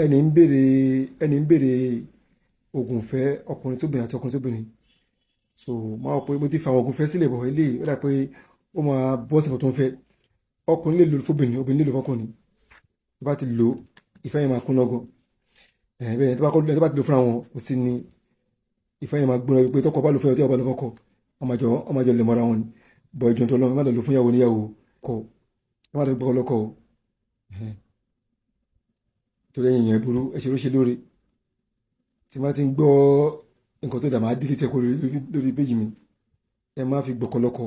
Ẹni ń béèrè oògùn ìfẹ́ ọkùnrin sóbìnrin àti ọkùnrin sóbìnrin. So máa wò pé mo ti fa àwọn oògùn ìfẹ́ sílẹ̀ bọ̀. Eléyìí, ó dà pé ó máa bọ́ sí nǹkan tó ń fẹ́. Ọkùnrin lè lò fóbìnrin, obìnrin lè lò fọkùnrin. Tó bá ti lò, ìfẹ́ yẹn máa kún lọ́gàn. Ẹ̀ bẹ́ẹ̀, tó bá kọ́, tó bá ti lò fúnra wọn, kò sí ní ìfẹ́ yẹn máa gbóná wípé tọkọ bá lò fún ẹ, tí ọba lò fọkọ, ọmọ àjọ lè mọ́ra wọn ni. Bọ̀ ìjọ tó lọ, má lọ lò fún ìyàwó níyàwó kọ, má lọ gbọ́ ọlọ́kọ o, torí ẹ̀yìn yẹn burú. Ẹ ṣe ló ṣe lóore. Tí má ti ń gbọ́ nǹkan tó dà, máa delete ẹ̀ kó lórí péjì mi. Ẹ má fi gbọ̀kọ̀lọ́kọ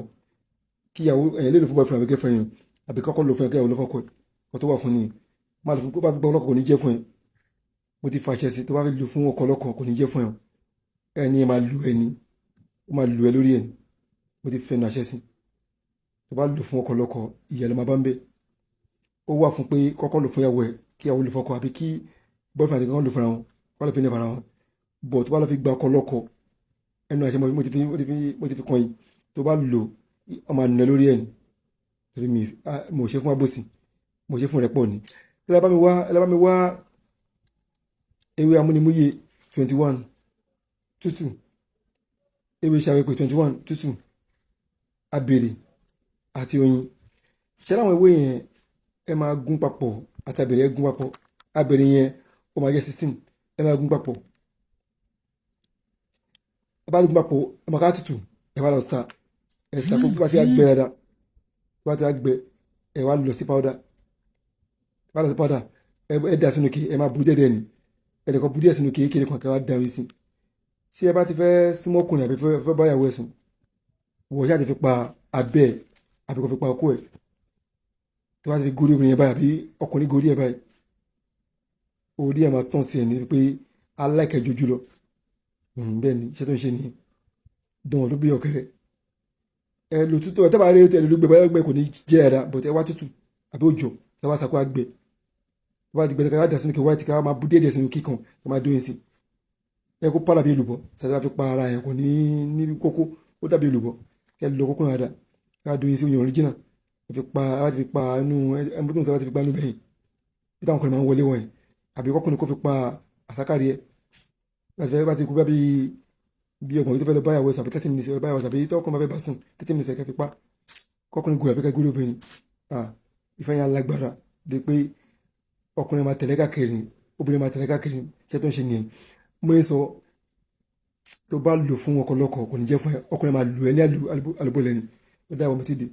kíyàwó. Ẹ̀yìn lè lò fún boyfriend àbí girlfriend yẹn, àbí kọ́kọ́ lò fún ẹ, kíyàwó lò fọ́kọ ẹ̀. Kó tó wà fún ni, má lò fún. Bá fi gbọ́ ọlọ́kọ, kò ní jẹ́ fún ẹ. Mo ti fàṣẹ sí, tó bá fi lò fún ọkọ ọlọ́kọ, kò ní jẹ́ fún ẹ. Ẹni ẹ máa lu ẹni, ó máa lu ẹ lórí ẹ. Mo ti fẹnu àṣẹ sí, tó bá lò fún ọkọ ọlọ́kọ, ìyá ló máa bá ń bẹ̀. Ó wà fún pé kọ́kọ́ lò fún ìyàwó ẹ, kíyàwó lò fọ́kọ, àbí kí boyfriend àti kan lò fúnra wọn, kọ́ lè fi ní fara wọn. Bọ̀ tó bá lọ fi gba ọkọ ọlọ́kọ, ẹnu àṣẹ mo ti fi kàn yín, tó bá lò, ọmọ àná lórí ẹ̀ ni. Torí mi mo ṣe fún abòsí, mo ṣe fún rẹ̀ pọ̀ ni. Ẹ bá mi wá, ẹ bá mi wá ewé amúnimúyè 21 tútù, ewé ṣàwépè 21 tútù, abèrè àti oyin. Ṣé láwọn ewé yẹn, ẹ máa gún papọ̀ àti abèrè. Ẹ gún papọ̀. Abèrè yẹn, ó máa jẹ́ 16. Ẹ máa gún papọ̀. Ẹ bá gún papọ̀, ẹ máa ká tútù. Ẹ wá lọ sa, ẹ sa kó bá ti gbẹ dáadáa. Bá ti gbẹ, ẹ wá lọ sí powder. Ẹ bá lọ sí powder, ẹ dà sínú kí ẹ máa bu díẹ̀ ni. Ẹ lè kọ́ bu díẹ̀ sínú kékeré kan, kí ẹ wá da oyin sí. Tí ẹ bá ti fẹ́ súnmọ́ ọkùnrin àbí fẹ́ báyàwó ẹ̀ sùn, wọ́n ṣáà ti fi pa abẹ́ ẹ̀ àbí kò fi pa ọkọ ẹ̀. Tó bá ti fi gorí obìnrin yẹn báyìí, àbí ọkùnrin gorí ẹ̀ báyìí, orí ẹ̀ máa tán sí ẹ̀ ní pé aláìkẹ́ jojú lọ. Bẹ́ẹ̀ ni iṣẹ́ tó ń ṣe nìyẹn. Dán ló bí ọ̀kẹ́rẹ́. Ẹ lò tútù. Ẹ tẹ́ bá rí ẹ lò gbẹ báyọ̀, gbẹ kò ní jẹ́ ẹ̀dá. But ẹ wá tútù àbí òjò, ẹ wá sàkó àgbẹ̀. Tó bá ti gbẹ, ká dà sínú kí white, ká máa bú díẹ̀ díẹ̀ sínú kíkan, ká máa dóyin sí. Ẹ kó pàlà bí èlùbọ́ sàtẹ́ bá fi pa ara yẹn, kò ní ní kókó. Ó dàbí èlùbọ́. Kẹ lọ kókó yẹn dáadáa, ká dóyin sí oyin original. Ẹ fi pa, ẹ bá ti fi pa inú ẹ tó ń sọ, ẹ bá ti fi pa inú bẹ́yìn bí táwọn kan máa ń wọlé wọ̀nyẹn, àbí kọ́kùnrin kó fi pa àsákàrí ẹ láti fẹ́ bá ti kú bá bí 30 tó fẹ́ lọ báyàwó ẹ̀sùn, àbí 30 minutes lọ báyàwó ẹ̀sùn, àbí tọkùnrin bá fẹ́ bá sùn 30 minutes, kẹ́ fi pa kọ́kùnrin gòyà, àbí kẹ́ gúrò obìnrin. Ìfẹ́ yẹn alágbára de pé ọkùnrin máa tẹ̀lé káàkiri, obìnrin máa tẹ̀lé káàkiri. Iṣẹ́ tó ń ṣe nìyẹn. Mo ń sọ, tó bá lò fún ọkọ lọ́kọ, kò ní jẹ́ fún ẹ. Ọkùnrin máa lù ẹ ní àlùbọ̀ lẹ́ni. Ó dá àwọn ọmọ tí ì dé.